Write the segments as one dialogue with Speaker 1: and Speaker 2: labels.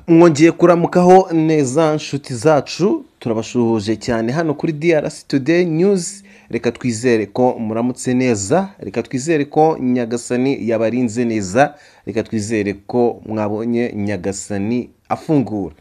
Speaker 1: Mwongeye kuramukaho neza nshuti zacu, turabashuhuje cyane hano kuri DRC Today News. Reka twizere ko muramutse neza, reka twizere ko Nyagasani yabarinze neza, reka twizere ko mwabonye Nyagasani afungura.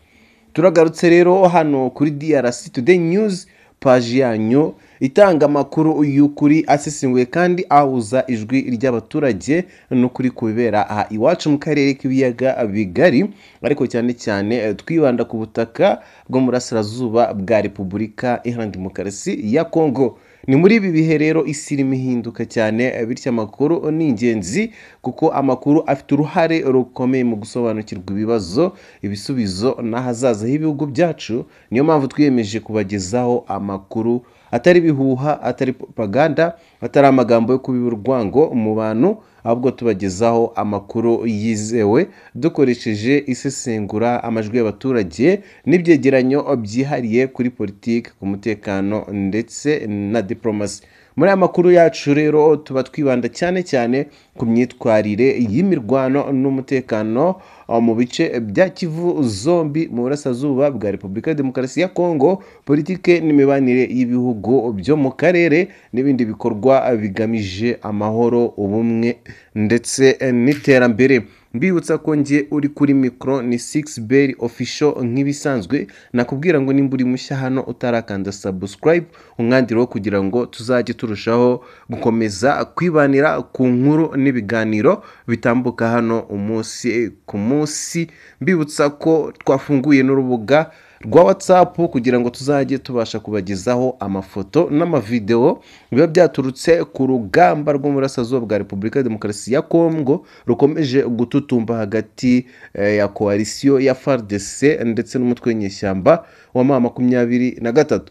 Speaker 1: Turagarutse rero hano kuri DRC Today News, paji yanyu itanga amakuru y'ukuri asesenguye kandi ahuza ijwi ry'abaturage n'ukuri ku bibera aha iwacu mu karere k'ibiyaga bigari, ariko cyane cyane twibanda ku butaka bwo mu burasirazuba bwa Repubulika Iharanira Demokarasi ya Kongo. Ni muri ibi bihe rero isi irimo ihinduka cyane, bityo amakuru ni ingenzi kuko amakuru afite uruhare rukomeye mu gusobanukirwa ibibazo, ibisubizo n'ahazaza h'ibihugu byacu. Niyo mpamvu twiyemeje kubagezaho amakuru atari ibihuha, atari propaganda, atari amagambo yo kubiba urwango mu bantu, ahubwo tubagezaho amakuru yizewe dukoresheje isesengura, amajwi y'abaturage n'ibyegeranyo byihariye kuri politiki, ku mutekano ndetse na diplomasi. Muri aya makuru yacu rero tuba twibanda cyane cyane ku myitwarire y'imirwano n'umutekano mu bice bya Kivu zombi mu burasirazuba bwa Repubulika ya Demokarasi ya Kongo, politike n'imibanire y'ibihugu byo mu karere n'ibindi bikorwa bigamije amahoro, ubumwe ndetse n'iterambere. Mbibutsa ko njye uri kuri mikoro ni 6 Bell Official nk'ibisanzwe, nakubwira ngo nimba uri mushya hano utarakanda subscribe, umwandireho kugira ngo tuzajye turushaho gukomeza kwibanira ku nkuru n'ibiganiro bitambuka hano umunsi ku munsi. Mbibutsa ko twafunguye n'urubuga rwa WhatsApp kugira ngo tuzajye tubasha kubagezaho amafoto n'amavideo biba byaturutse ku rugamba rwo mu burasirazuba bwa Repubulika ya Demokarasi ya Kongo rukomeje gututumba hagati ya koalisiyo ya FARDC ndetse n'umutwe w'inyeshyamba wa M23.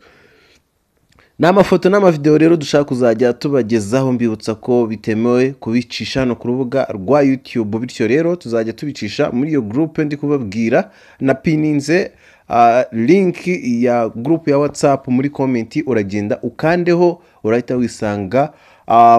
Speaker 1: Ni amafoto n'amavideo rero dushaka kuzajya tubagezaho, mbibutsa ko bitemewe kubicisha hano ku rubuga rwa YouTube, bityo rero tuzajya tubicisha muri iyo groupe ndi kubabwira. Na pininze link ya group ya WhatsApp muri comment, uragenda ukandeho urahita wisanga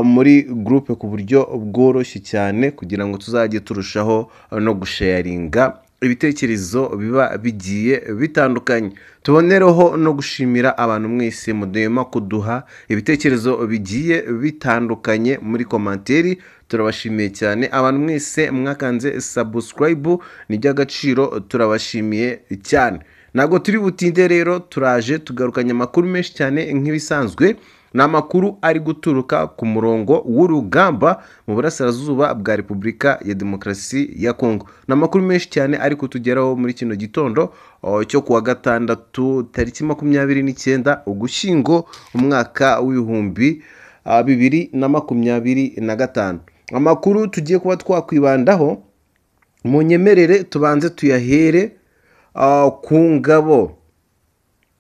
Speaker 1: muri groupe ku buryo bworoshye cyane, kugira ngo tuzajye turushaho no gusharinga ibitekerezo biba bigiye bitandukanye. Tubonereho no gushimira abantu mwese mudema kuduha ibitekerezo bigiye bitandukanye muri komanteri, turabashimiye cyane. Abantu mwese mwakanze subscribe ni iby'agaciro, turabashimiye cyane. Ntabwo turi butinde rero, turaje tugarukanye amakuru menshi cyane nk'ibisanzwe. Ni amakuru ari guturuka ku murongo w'urugamba mu burasirazuba bwa Repubulika ya Demokarasi ya Kongo. Ni amakuru menshi cyane ari kutugeraho muri kino gitondo cyo kuwa gatandatu tariki 29 Ugushyingo umwaka w'ibihumbi 2025. Amakuru tugiye kuba twakwibandaho, munyemerere tubanze tuyahere ku ngabo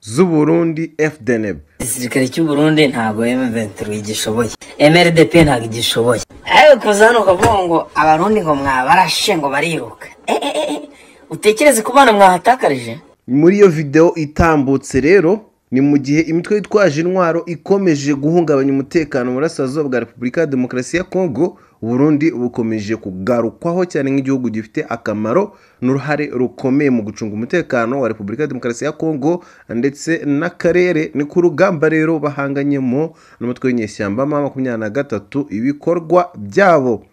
Speaker 1: z'u Burundi FDNB.
Speaker 2: Igisirikare cy'u Burundi ntabwo M23 igishoboye, MRDP ntabwo igishoboye. Ariko kuza hano ukavuga ngo abarundi ngo mwabarashe ngo bariruka, utekereze ku bana mwahatakarije.
Speaker 1: Muri iyo video itambutse rero ni mu gihe imitwe yitwaje intwaro ikomeje guhungabanya umutekano mu burasirazuba bwa Repubulika ya Demokarasi ya Kongo, Burundi bukomeje kugarukwaho cyane nk'igihugu gifite akamaro n'uruhare rukomeye mu gucunga umutekano wa Repubulika ya Demokarasi ya Kongo ndetse n'akarere. Ni ku rugamba rero bahanganyemo n'umutwe w'inyeshyamba M23, ibikorwa byabo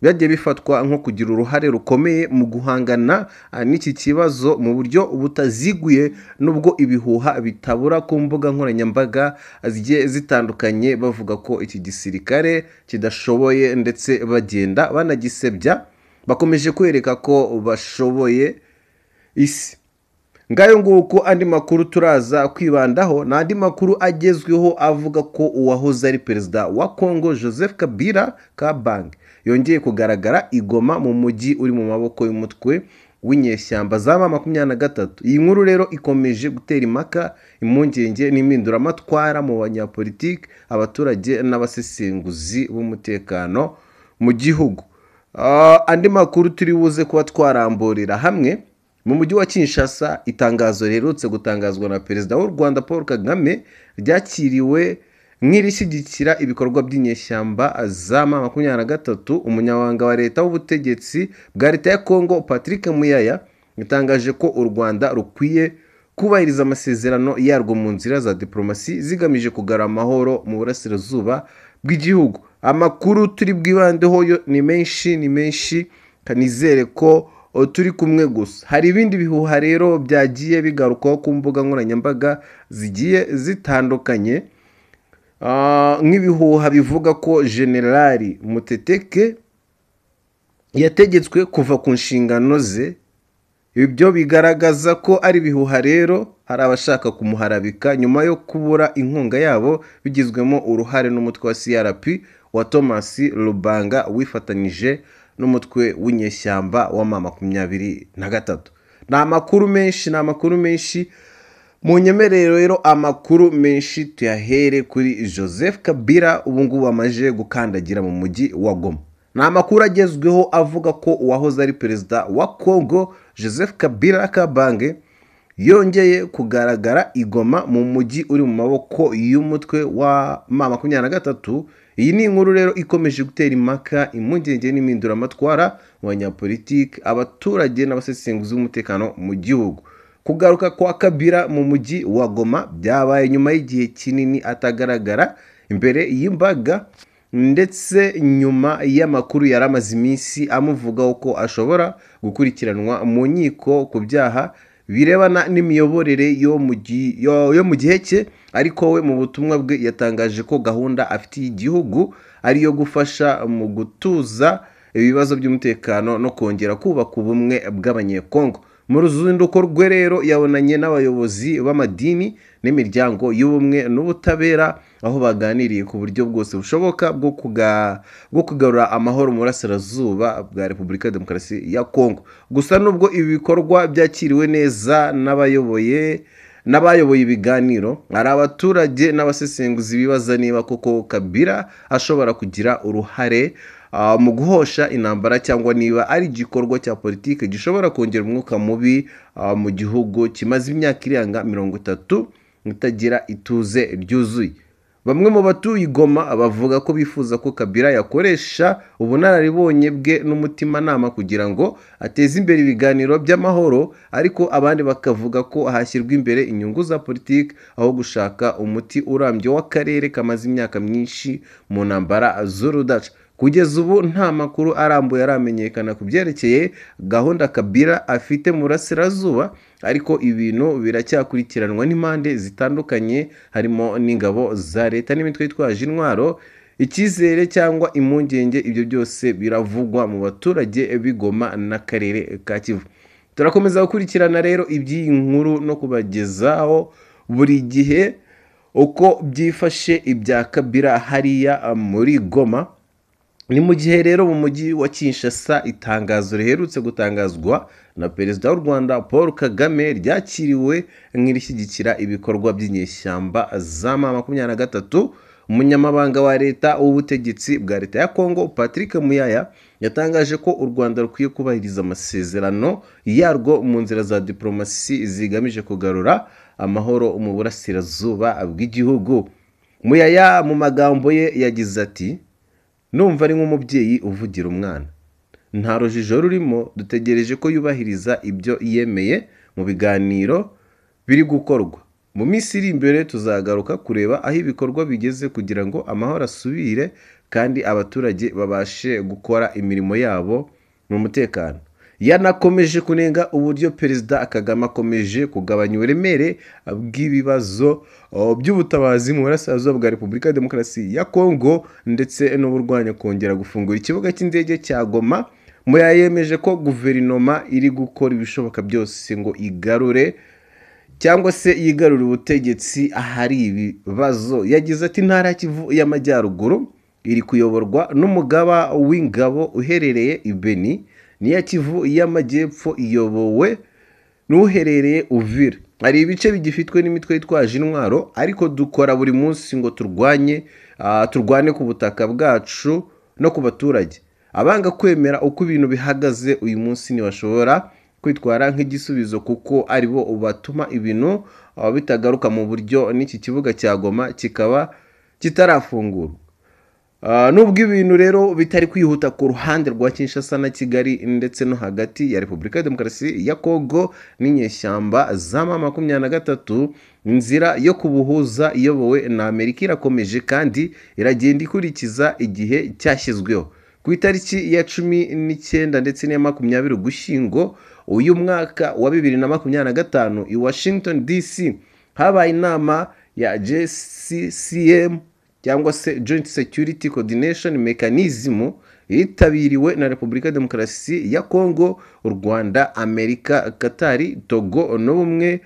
Speaker 1: byagiye bifatwa nko kugira uruhare rukomeye mu guhangana n'iki kibazo mu buryo butaziguye, nubwo ibihuha bitabura ku mbuga nkoranyambaga zigiye zitandukanye bavuga ko iki gisirikare kidashoboye ndetse bagenda banagisebya, bakomeje kwereka ko bashoboye isi. Ngayo nguko andi makuru turaza kwibandaho ni andi makuru agezweho avuga ko uwahoze ari perezida wa Kongo Joseph Kabila Kabange yongeye kugaragara i Goma mu mujyi uri mu maboko y'umutwe w'inyeshyamba za M23. Iyi nkuru rero ikomeje gutera impaka, impungenge n'impinduramatwara mu banyapolitiki, abaturage n'abasesenguzi b'umutekano mu gihugu. Andi makuru turi buze kuba twaramburira hamwe mu mujyi wa Kinshasa, itangazo riherutse gutangazwa na perezida w'u Rwanda Paul Kagame ryakiriwe nk'irishyigikira ibikorwa by'inyeshyamba za M23. Umunyamabanga wa leta w'ubutegetsi bwa leta ya Kongo Patrick Muyaya yatangaje ko u Rwanda rukwiye kubahiriza amasezerano yarwo mu nzira za diplomasi zigamije kugarura amahoro mu burasirazuba bw'igihugu. Amakuru turi bwibandeho yo ni menshi, ni menshi, kanizere ko turi kumwe. Gusa hari ibindi bihuha rero byagiye bigarukwaho ku mbuga nkoranyambaga zigiye zitandukanye, nk'ibihuha bivuga ko Generali Muteteke yategetswe kuva ku nshingano ze. Ibyo bigaragaza ko ari ibihuha rero, hari abashaka kumuharabika nyuma yo kubura inkunga yabo bigizwemo uruhare n'umutwe wa CRP wa Thomas Lubanga wifatanyije n'umutwe w'inyeshyamba wa M23. Ni amakuru menshi, ni amakuru menshi. Mu nyemerero rero amakuru menshi tuyahere kuri Joseph Kabila ubu ngubu amaje gukandagira mu mujyi wa Goma. Ni amakuru agezweho avuga ko uwahoze ari perezida wa Congo Joseph Kabila Kabange yongeye kugaragara i Goma mu mujyi uri mu maboko y'umutwe wa M23. Iyi ni inkuru rero ikomeje gutera impaka, impungenge n'impinduramatwara mu banyapolitiki, abaturage n'abasesenguzi b'umutekano mu gihugu. Kugaruka kwa Kabila mu mujyi wa Goma byabaye nyuma y'igihe kinini atagaragara imbere y'imbaga, ndetse nyuma y'amakuru yari amaze iminsi amuvugaho ko ashobora gukurikiranwa mu nkiko ku byaha birebana n'imiyoborere yo mu gihe cye. Ariko we mu butumwa bwe yatangaje ko gahunda afitiye igihugu ari iyo gufasha mu gutuza ibibazo by'umutekano no kongera kubaka ubumwe bw'Abanyekongo. Mu ruzinduko rwe rero yabonanye n'abayobozi b'amadini n'imiryango y'ubumwe n'ubutabera, aho baganiriye ku buryo bwose bushoboka bwo kugarura amahoro mu burasirazuba bwa Repubulika ya Demokarasi ya Kongo. Gusa nubwo ibi bikorwa byakiriwe neza n'abayoboye ibiganiro, hari abaturage n'abasesenguzi bibaza niba koko Kabila ashobora kugira uruhare mu guhosha intambara cyangwa niba ari igikorwa cya politiki gishobora kongera umwuka mubi mu gihugu kimaze imyaka irenga 30 itagira ituze ryuzuye. Bamwe mu batuye Goma bavuga ko bifuza ko Kabila yakoresha ubunararibonye bwe n'umutimanama kugira ngo ateze imbere ibiganiro by'amahoro, ariko abandi bakavuga ko hashyirwa imbere inyungu za politiki aho gushaka umuti urambye w'akarere kamaze imyaka myinshi mu ntambara z'urudaca. Kugeza ubu nta makuru arambuye aramenyekana ku byerekeye gahunda Kabila afite mu burasirazuba, ariko ibintu biracyakurikiranwa n'impande zitandukanye harimo n'ingabo za leta n'imitwe yitwaje intwaro. Icyizere cyangwa impungenge, ibyo byose biravugwa mu baturage b'Igoma n'akarere ka Kivu. Turakomeza gukurikirana rero iby'iyi nkuru no kubagezaho buri gihe uko byifashe ibya Kabila hariya muri Goma. Ni mu gihe rero mu mujyi wa Kinshasa itangazo riherutse gutangazwa na Perezida w'u Rwanda Paul Kagame ryakiriwe nk'irishyigikira ibikorwa by'inyeshyamba za M23. Umunyamabanga wa leta w'ubutegetsi bwa leta ya Kongo Patrick Muyaya yatangaje ko u Rwanda rukwiye kubahiriza amasezerano yarwo mu nzira za diplomasi zigamije kugarura amahoro mu burasirazuba bw'igihugu. Muyaya mu magambo ye yagize ati: "Numva ari nk'umubyeyi uvugira umwana, nta rujijo rurimo, dutegereje ko yubahiriza ibyo yemeye mu biganiro biri gukorwa. Mu minsi iri imbere tuzagaruka kureba aho ibikorwa bigeze kugira ngo amahoro asubire kandi abaturage babashe gukora imirimo yabo mu mutekano." Yanakomeje kunenga uburyo Perezida Kagame akomeje kugabanya uburemere bw'ibibazo by'ubutabazi mu burasirazuba bwa Repubulika ya Demokarasi ya Kongo ndetse n'uburwanya kongera gufungura ikibuga cy'indege cya Goma. Muyaya yemeje ko guverinoma iri gukora ibishoboka byose ngo igarure cyangwa se yigarure ubutegetsi ahari ibibazo. Yagize ati: "Intara ya Kivu y'Amajyaruguru iri kuyoborwa n'umugaba w'ingabo uherereye i Beni, n'iya Kivu y'Amajyepfo iyobowe n'uherereye Uvira. Hari ibice bigifitwe n'imitwe yitwaje intwaro, ariko dukora buri munsi ngo turwane ku butaka bwacu no ku baturage. Abanga kwemera uko ibintu bihagaze uyu munsi ntibashobora kwitwara nk'igisubizo kuko aribo batuma ibintu bitagaruka mu buryo, n'iki kibuga cya Goma kikaba kitarafungurwa." Nubwo ibintu rero bitari kwihuta ku ruhande rwa Kinshasa na Kigali ndetse no hagati ya Repubulika ya Demokarasi ya Kongo n'inyeshyamba za M23, inzira yo kubuhuza iyobowe na Amerika irakomeje kandi iragenda ikurikiza igihe cyashyizweho. Ku itariki ya 19 ndetse n'iya 20 Ugushyingo uyu mwaka wa 2025 i Washington DC habaye inama ya JCCM cyangwa se Joint Security Coordination Mechanism yitabiriwe na Repubulika ya Demokarasi ya Kongo, u Rwanda, Amerika, Katari, Togo n'ubumwe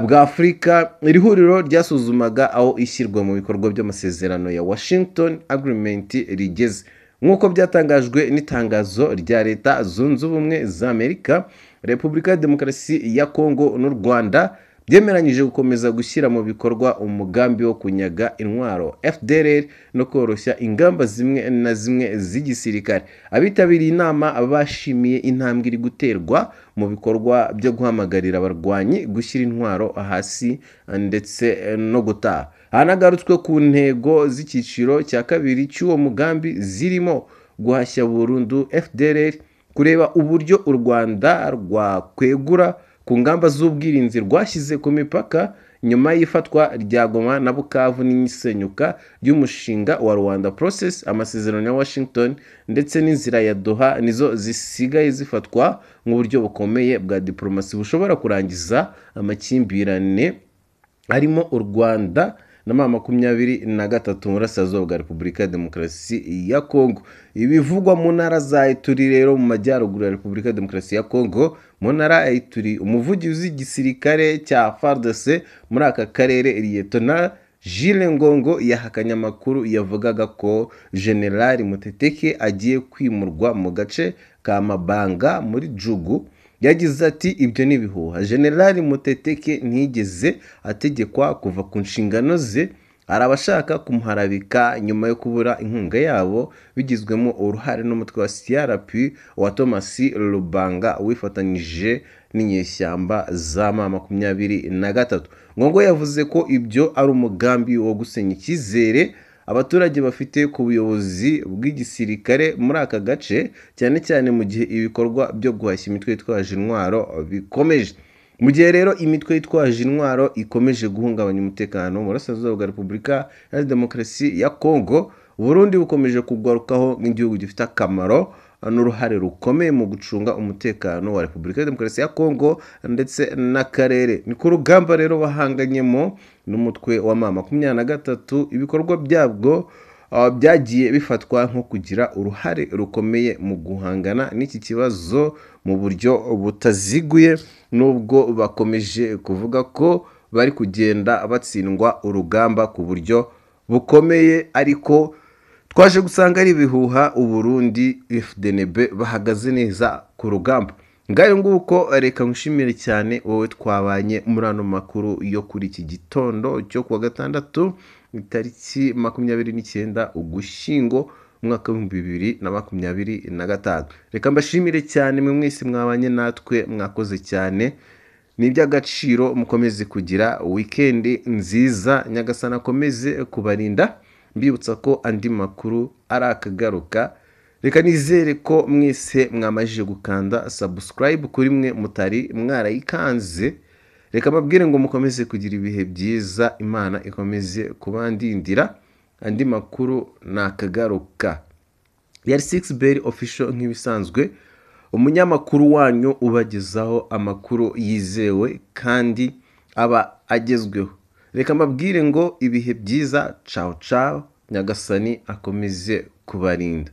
Speaker 1: bwa Afurika. Iri huriro ryasuzumaga aho ishyirwa mu bikorwa by'amasezerano ya Washington Agreement rigeze. Nk'uko byatangajwe n'itangazo rya Leta Zunze Ubumwe za Amerika, Repubulika ya Demokarasi ya Kongo n'u Rwanda byemeranyije gukomeza gushyira mu bikorwa umugambi wo kunyaga intwaro FDLR no koroshya ingamba zimwe na zimwe z'igisirikare. Abitabiriye inama bashimiye intambwe iri guterwa mu bikorwa byo guhamagarira abarwanyi gushyira intwaro hasi ndetse no gutaha. Hanagarutswe ku ntego z'icyiciro cya kabiri cy'uwo mugambi zirimo guhashya burundu FDLR, kureba uburyo u Rwanda rwakwegura ku ngamba z'ubwirinzi rwashyize ku mipaka nyuma y'ifatwa rya Goma na Bukavu n'isenyuka ry'umushinga wa Rwanda Process, amasezerano ya Washington ndetse n'inzira ya Doha nizo zisigaye zifatwa nk'uburyo bukomeye bwa diplomasi bushobora kurangiza amakimbirane arimo u Rwanda na M23 mu burasirazuba bwa Repubulika ya Demokarasi ya Kongo. Ibivugwa mu ntara za Ituri rero mu majyaruguru ya Repubulika ya Demokarasi ya Kongo, mu ntara ya Ituri umuvugizi w'igisirikare cya FARDC muri aka karere Liyetona Jules Ngongo yahakanye amakuru yavugaga ko General Muteteke agiye kwimurwa mu gace ka Mabanga muri Jugu. Yagize ati ibyo ni ibihuha. General Muteteke ntiyigeze ategekwa kuva ku nshingano ze, hari abashaka kumuharabika nyuma yo kubura inkunga yabo bigizwemo uruhare n'umutwe wa CRP wa Thomas Lubanga wifatanyije n'inyeshyamba za M23. Ngongo yavuze ko ibyo ari umugambi wo gusenya icyizere abaturage bafite ku buyobozi bw'igisirikare muri aka gace, cyane cyane mu gihe ibikorwa byo guhashya imitwe yitwaje intwaro bikomeje. Mu gihe rero imitwe yitwaje intwaro ikomeje guhungabanya umutekano mu burasirazuba bwa Repubulika ya Demokarasi ya Kongo, Burundi bukomeje kugarukaho nk'igihugu gifite akamaro n'uruhare rukomeye mu gucunga umutekano wa Repubulika ya Demokarasi ya Kongo ndetse n'akarere. Ni ku rugamba rero bahanganyemo n'umutwe wa M23, ibikorwa byabwo byagiye bifatwa nko kugira uruhare rukomeye mu guhangana n'iki kibazo mu buryo butaziguye, nubwo bakomeje kuvuga ko bari kugenda batsindwa urugamba ku buryo bukomeye, ariko twaje gusanga ari ibihuha. Uburundi FDNB bahagaze neza ku rugamba. Ngayo nguko, reka nshimire cyane wowe twabanye muri ano makuru yo kuri iki gitondo cyo kuwa gatandatu itariki 29 Ugushyingo umwaka w'ibihumbi 2025. Reka mbashimire cyane mwe mwese mwabanye natwe, mwakoze cyane, ni iby'agaciro. Mukomeze kugira wikendi nziza, Nyagasani akomeze kubarinda. Mbibutsa ko andi makuru arakagaruka. Reka nizere ko mwese mwamajije gukanda subscribe, kuri mwe mutari mwarayikanze reka mbabwire ngo mukomeze kugira ibihe byiza, Imana ikomeze kubandindira. Andi makuru nakagaruka. Yari 6 Bell Official nk'ibisanzwe, umunyamakuru wanyu ubagezaho amakuru yizewe kandi aba agezweho. Reka mbabwire ngo ibihe byiza, ciao ciao, Nyagasani akomeze kubarinda.